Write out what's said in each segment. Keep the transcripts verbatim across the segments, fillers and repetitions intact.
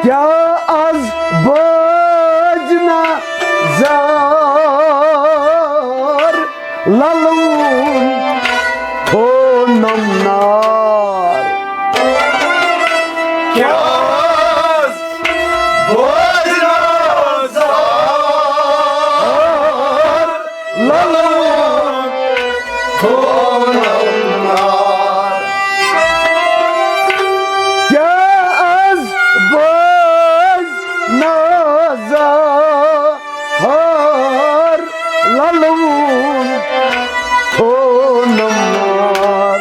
کیٛاہ از بٲج نظر للوُن تھونم نار؟ کیٛاہ از بٲج نظر للوُن تھونم نار؟ کیٛاہ از بٲج نظر للوُن تھونم نار؟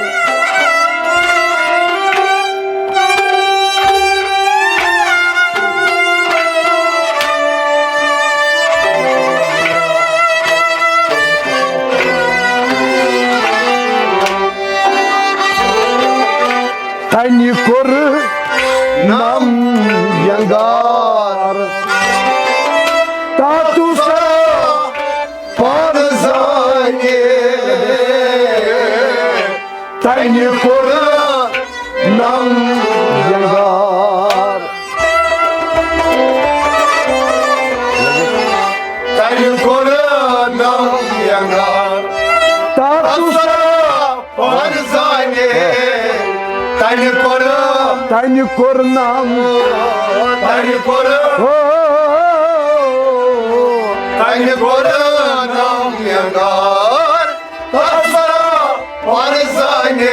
تنہِ کوٚر نم ینگار، تاتُ سرا پانہٕ زانہِ۔ تنہِ کوٚر نم ینگار، تنہِ کوٚر نم ینگار، تاتُ سرا پانہٕ زانہِ۔ تنہِ کوٚر، تنہِ کوٚر نم، تنہِ کوٚر، ہو، تنہِ کوٚر نم ینگار، تاتُ سرا پانہٕ زانہِ۔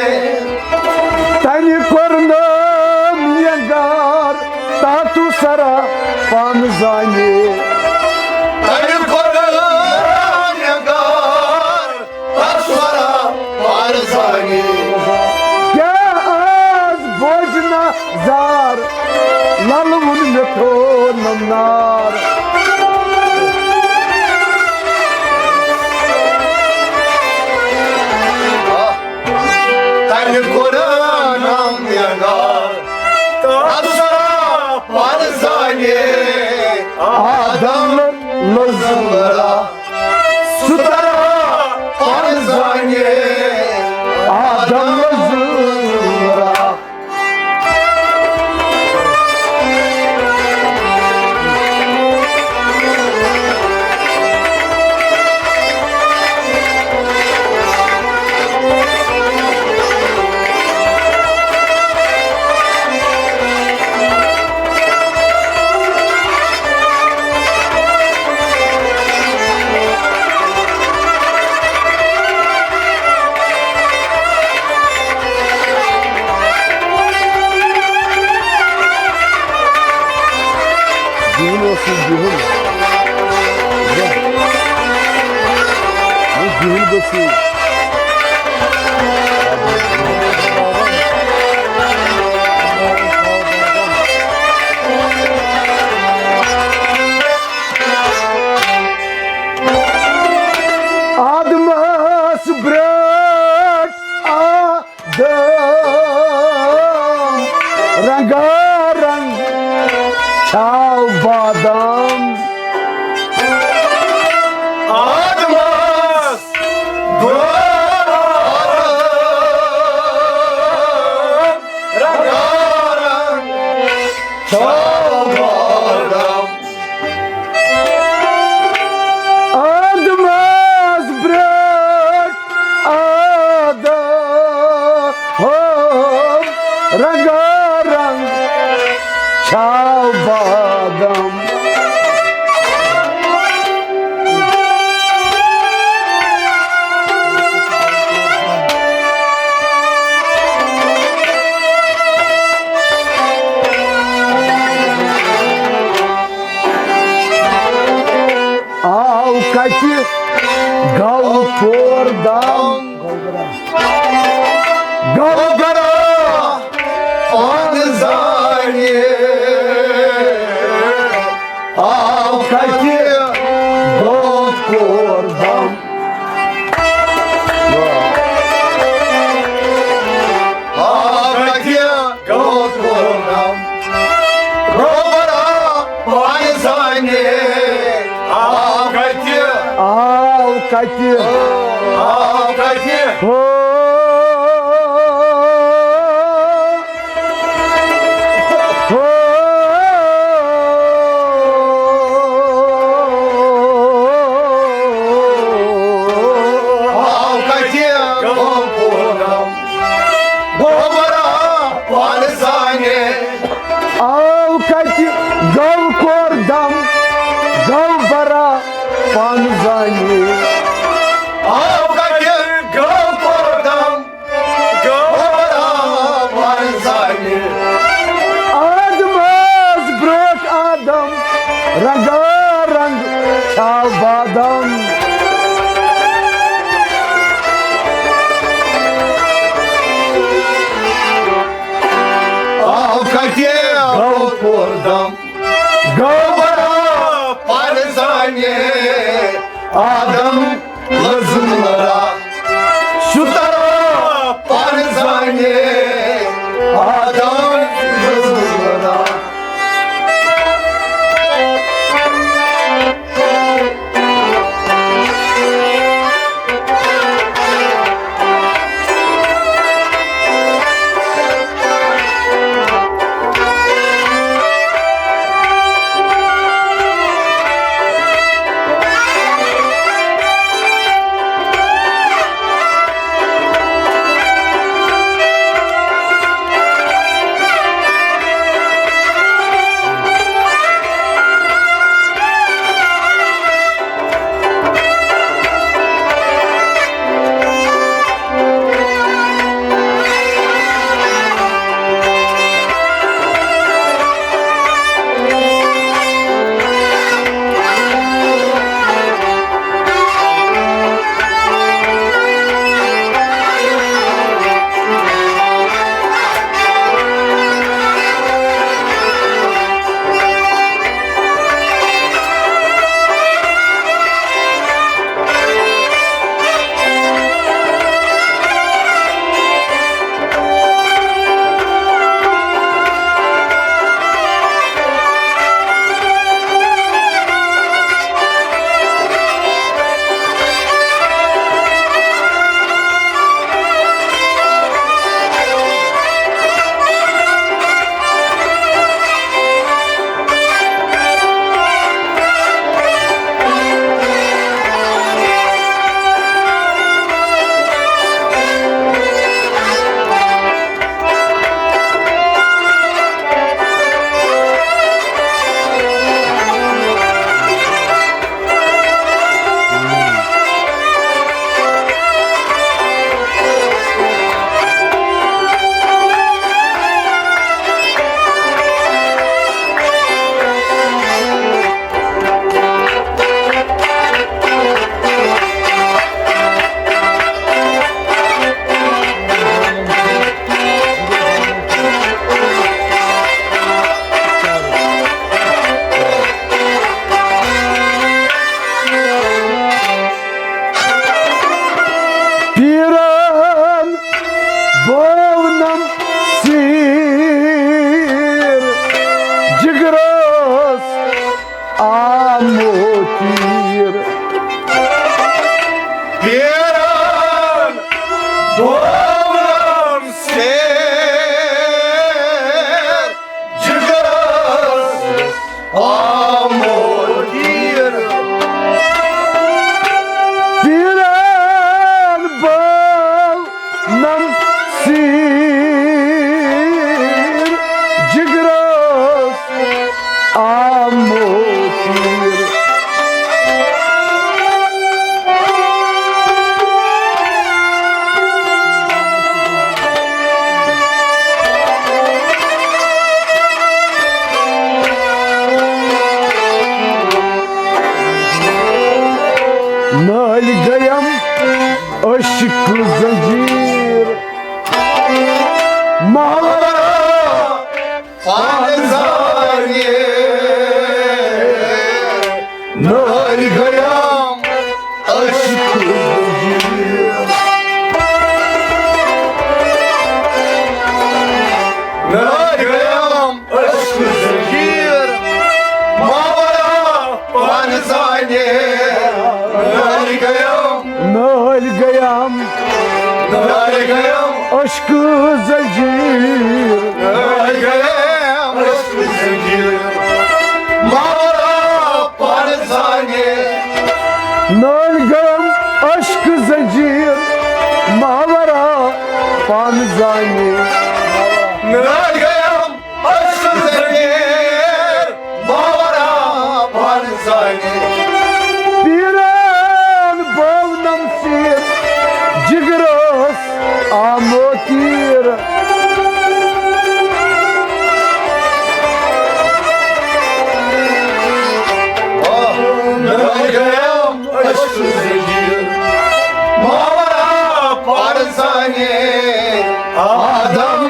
تنہِ کوٚر نم ینگار، تاتُ سرا پانہٕ زانہِ۔ تنہِ کوٚر نم ینگار، تاتُ سرا پانہٕ زانہِ۔ کیٛاہ از بوزنہ زار، للوُن مےٚ تھونم نار؟ تنہِ کوٚر نم ینگار، تاتُ سرا پانہٕ زانہِ۔ آدم لوٚز را، سُہ ترا پانہٕ زانہِ۔ آدم لوٚز را۔ بِہُن اوس یہِ بِہُن۔ یہِ بِہُن گوٚژھ یہِ۔ آدمس برٛونٛٹھ آدم رنگا رنگ چھاو بادام۔ آدمس برٛونٛٹھ آدم رنگا رنگ چھاو بادام۔ آدمس برٛونٛٹھ آدم رنگا رنگ چھاو بادام۔ آو کتہِ گوٚو کور دم؟ گوٚو گرا پانہٕ زانہِ۔ آو کتہِ گوٚو کور دم؟ آو کتہِ گوٚو کور دم؟ گوٚو گرا پانہٕ زانہِ۔ آو کتہِ؟ آو کتہِ؟ آو کتہِ؟ ہو، ہو۔ آدم گوبرا پرزانہِ آدم لزمرا شترا پرزانہِ آدم لزمرا۔ پیران بٲونم سیٖر جگرس آمو تیٖر۔ پیران بٲونم سیٖر جگرس آمو تیٖر۔ پیران بٲونم سیٖر جگرس آمو تیٖر۔ نٲلۍ گٔیم عشق زنجیر۔ محبت پانہٕ زانہِ نٲلۍ گٔیم عشق زنجیر۔ نٲلۍ گٔیم عشق زنجیر۔ ماورا پانہٕ زانہِ نٲلۍ گٔیم۔ نٲلۍ گٔیم۔ نٲلۍ گٔیم۔ عشق زنجیر۔ نٲلۍ گٔیم عشق زنجیر۔ ماورا پانہٕ زانہِ۔ نٲلۍ گٔیم عشق زنجیر۔ ماورا پانہٕ زانہِ۔ نٲلۍ گٔیم عشق زنجیر۔ ماورا پانہٕ زانہِ۔ پیران بٲونم سیٖر جگرس آمو تیٖر۔ نٲلۍ گٔیم عشق زنجیر۔ ماورا پانہٕ زانہِ۔ آدم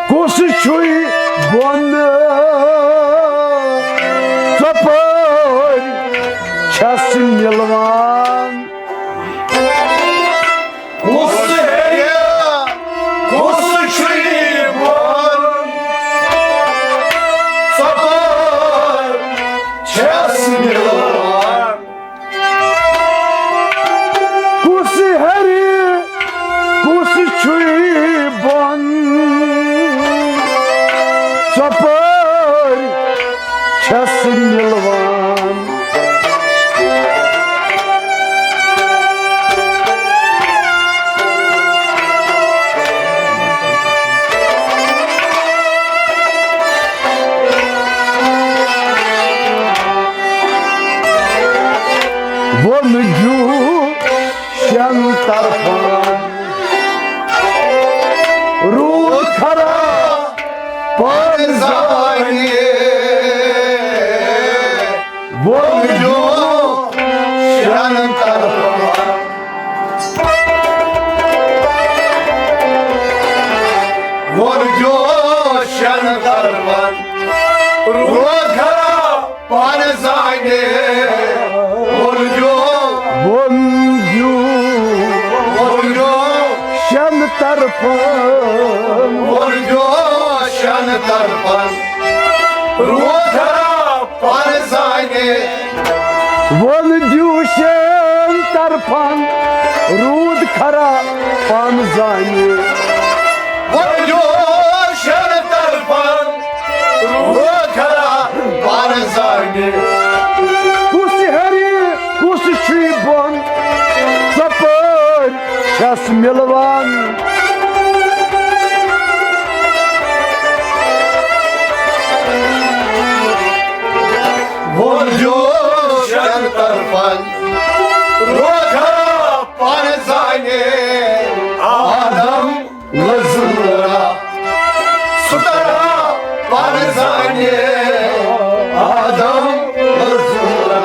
کُس چھُے بۄن ژۄپٲرۍ چھَس مِلوان؟ کُس ہیٚیہِ، کُس چھُے بۄن ژۄپٲرۍ چھَس مِلوان؟ کُس ہیٚرِ، کُس چھُے بۄن ژۄپٲرۍ چھَس مِلوان؟ ووٚن دیوٗشن طرفن روٗد خراب پانہٕ زانہِ۔ ووٚن دیوٗشن طرفن، ووٚن دیوٗشن طرفن روٗد خراب پانہٕ زانہِ۔ ووٚن دیوٗ، ووٚن دیوٗ، ووٚن دیوٗشن طرفن، ووٚن دیوٗشن طرفن روٗد خراب پانہٕ زانہِ۔ ووٚن دیوٗشن طرفن روٗد خراب پانہٕ زانہِ۔ ووٚن دیوٗشن طرفن روٗد خراب پانہٕ زانہِ۔ کُس ہیٚرِ، کُس چھُے بۄن ژۄپٲرۍ چھَس مِلوان؟ ووٚن دیوٗشن طرفن روٗد خراب پانہٕ زانہِ۔ آدم لٔزرا سُترا پانہٕ زانہِ۔ آدم لٔزرا۔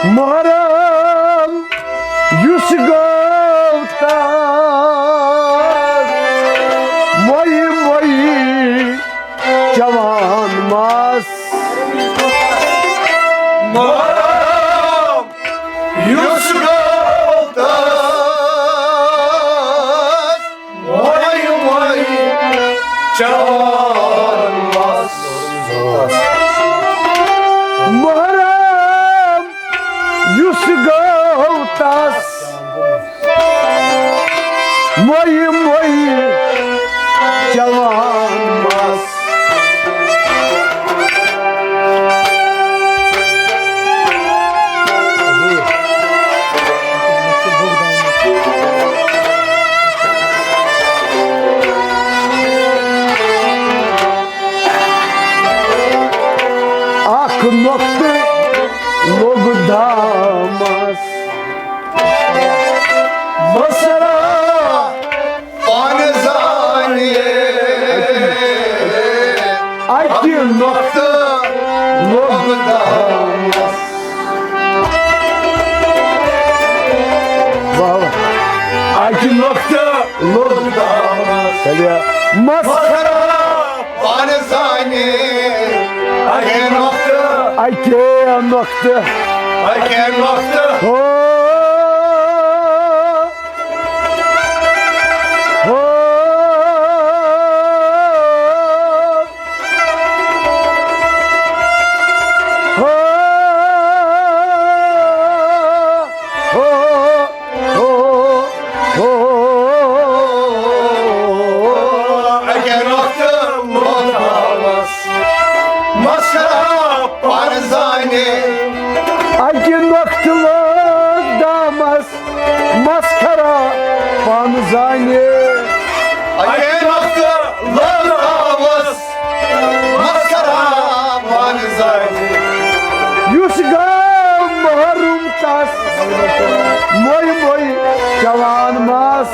محرم یُس گوٚو تس مۄیہِ مۄیہِ چٮ۪وان مس۔ محرم یُس گوٚو تس مۄیہِ مۄیہِ چٮ۪وان مس۔ محرم یُس گوٚو تس مۄیہِ مۄیہِ چٮ۪وان مس۔ اکھ نۄقطہٕ لوٚگ دامس۔ بصرا پانہٕ زانہِ۔ اکہِ نۄقطہٕ لوٚگ دامس۔ واہ واہ۔ اکہِ نۄقطہٕ لوٚگ دامس۔ چلیے۔ مسخرہ پانہٕ زانہِ۔ اکہِ نۄقطہٕ۔ اکہِ نۄقطہٕ۔ اکہِ نۄقطہٕ۔ ہو۔ ہو۔ ہو۔ گام محروم تس، موے موے چوان مس۔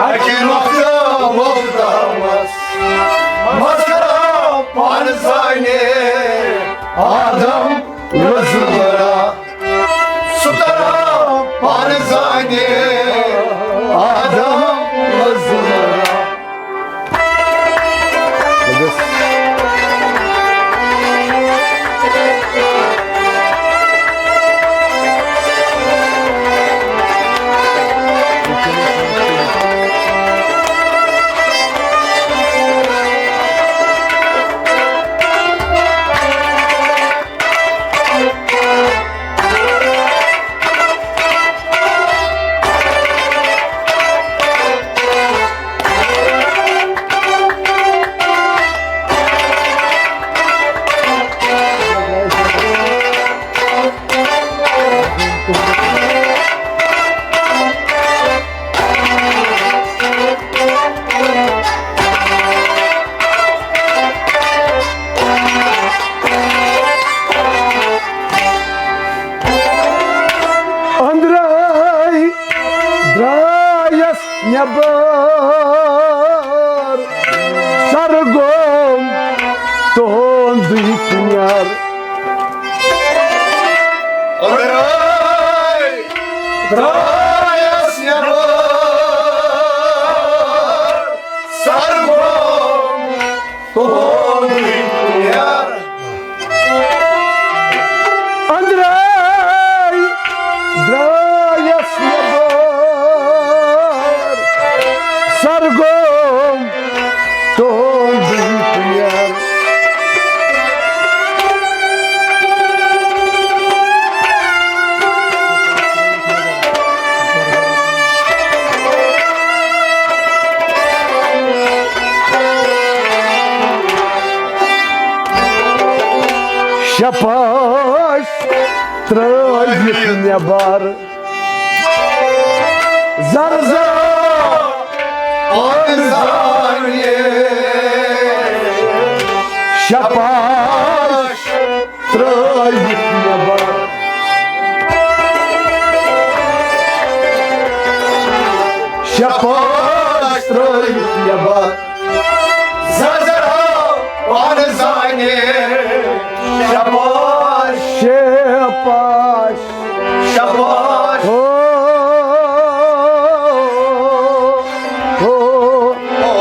اکہِ نۄقطہٕ وۄپداوس، مس کرا پانہٕ زانہِ آدم لٔزٕرا۔ سُہ ترا پانہٕ زانہِ آدم لٔزٕرا۔ أنٛدرَے درٛایَس نٮ۪بر، سرگوم تُہُنٛدُے پُنیر۔ أنٛدرَے درٛایَس نٮ۪بر، سرگوم تُہُنٛدُے پُنیر۔ أنٛدرَے درٛایَس نٮ۪بر، سرگوم تُہُنٛدُے پُنیر۔ شپاش ترٲوِتھ نٮ۪بر، زر زر پانہٕ زانہِ۔ شپاش ترٲوِتھ نٮ۪بر۔ شپاش ترٲوِتھ نٮ۪بر۔ زرزرا پانہٕ زانہِ۔ شپاش۔ شپاش۔ شپاش۔ ہو، ہو،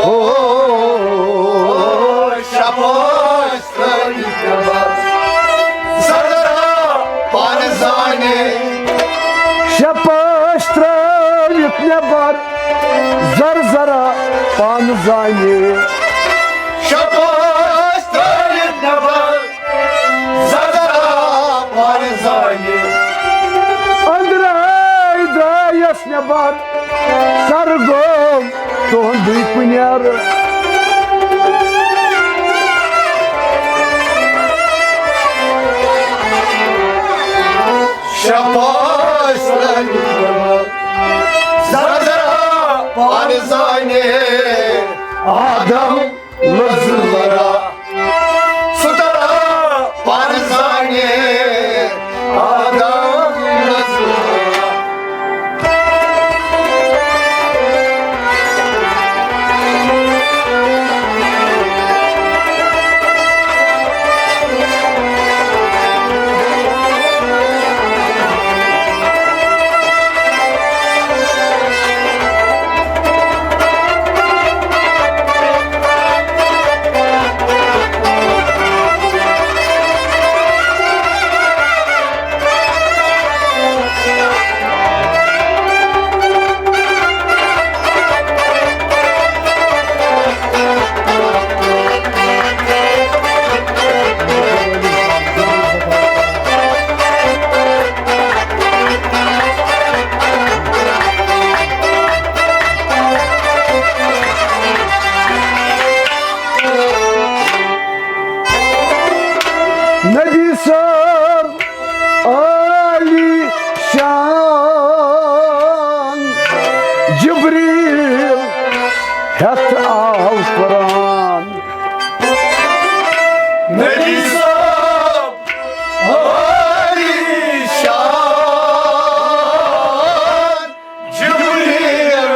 ہو۔ شپاش ترٲوِتھ نٮ۪بر۔ زرزرا پانہٕ زانہِ۔ شپاش ترٲوِتھ نٮ۪بر۔ زرزرا پانہٕ زانہِ۔ شپاش ترٲوِتھ نٮ۪بر۔ زرزرا پانہٕ زانہِ۔ أنٛدرَے درٛایَس نٮ۪بر، سرگوم تُہُنٛدُے پُنیر۔ شپاش ترٲوِتھ نٮ۪بر۔ زرزرا پانہٕ زانہِ۔ آدم لٔزٕرا۔ سُہ ترا پانہٕ زانہِ۔ آدم لٔزٕرا۔ آو قرآن۔ نبی صٲب عٲلی شان، جبریل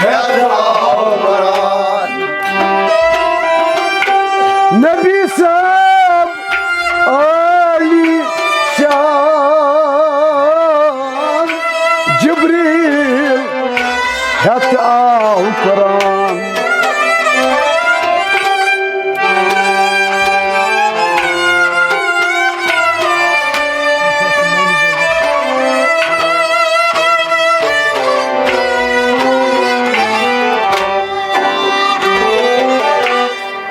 ہٮ۪تھ آو قرآن۔ نبی صٲب عٲلی شان، جبریل ہٮ۪تھ آو قرآن۔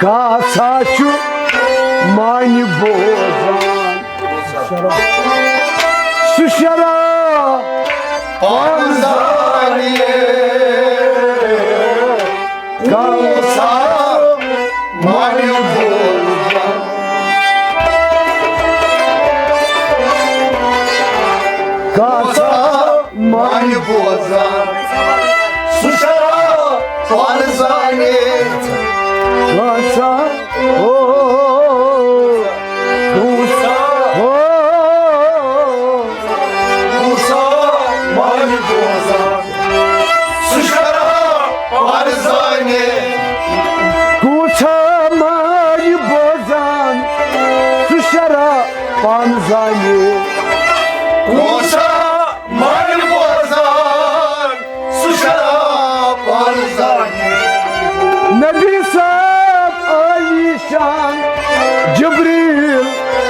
کاسا چھُ مانہِ بوزان۔ سُہ شراب پانہٕ زانہِ۔ کاسا مانہِ بوزان۔ کاسا مانہِ بوزان۔ سُہ شراب پانہٕ زانہِ۔ کاسا، او، کاسا، او۔ کاسا مانہِ بوزان۔ سُہ شراب پانہٕ زانہِ۔ کاسا مانہِ بوزان۔ سُہ شراب پانہٕ زانہِ۔ کاسا مانہِ بوزان۔ سُہ شراب پانہٕ زانہِ۔ نبی صٲب عٲلی شان، جبریل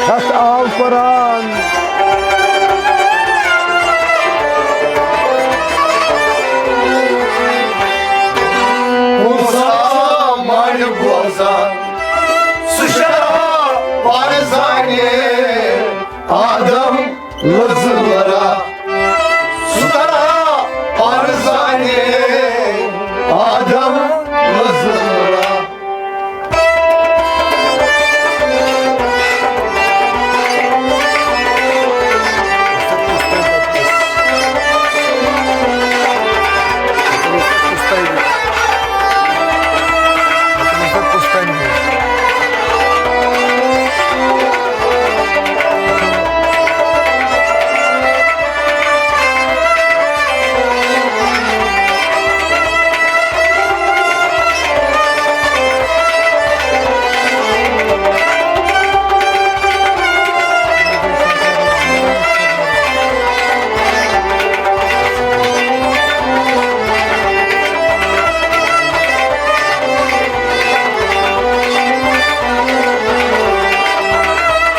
ہٮ۪تھ آو قرآن۔ کاسا مانہِ بوزان۔ سُہ شراب پانہٕ زانہِ۔ آدم لٔژ لرا۔ سُہ شراب پانہٕ زانہِ۔ آدم لٔژ لرا۔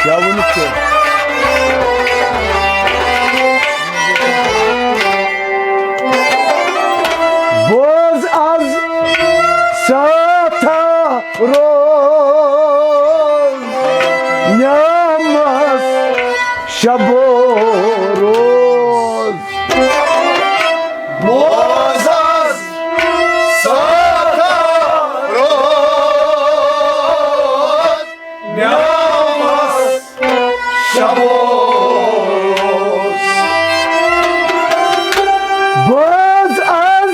کیٛاہ ووٚنُتھ ژےٚ؟ بوز از ساتھا روز نیامس شب و روز۔ بوز از ساتھا روز نیامس شب و روز۔ بوز از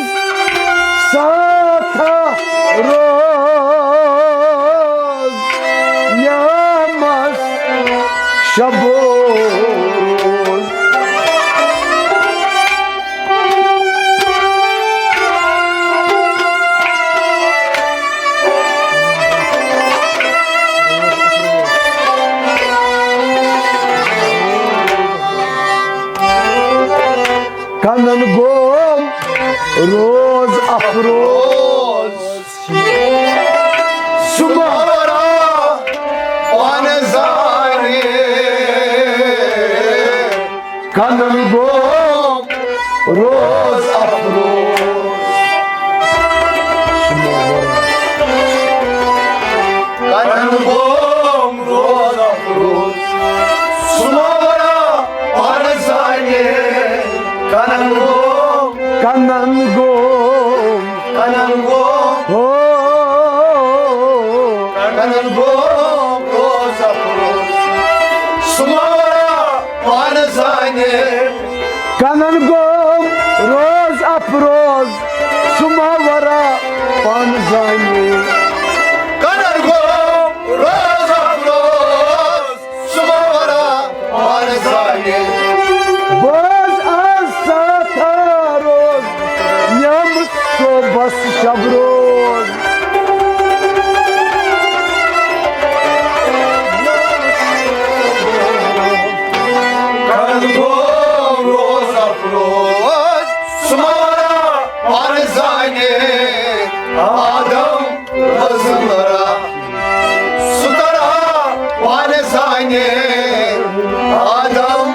ساتھا روز نیامس شب و روز۔ کنن گوم روز افروز۔ سُہ مارا پانہٕ زانہِ۔ کنن گوم روز افروز۔ کنن گوم روز افروز۔ سُہ مارا پانہٕ زانہِ۔ کنن گوم۔ کنن گوم۔ کنن گوم۔ ہو۔ کنن گوم روز افروز۔ سُہ مارا پانہٕ زانہِ۔ کنن گوم روز افروز۔ سُہ مارا پانہٕ ابروز۔ کرن گوٚو روز افروز، سُہ ما ورا پانہٕ زانہِ آدم لٔزٕم لرا۔ سُہ ترا پانہٕ زانہِ آدم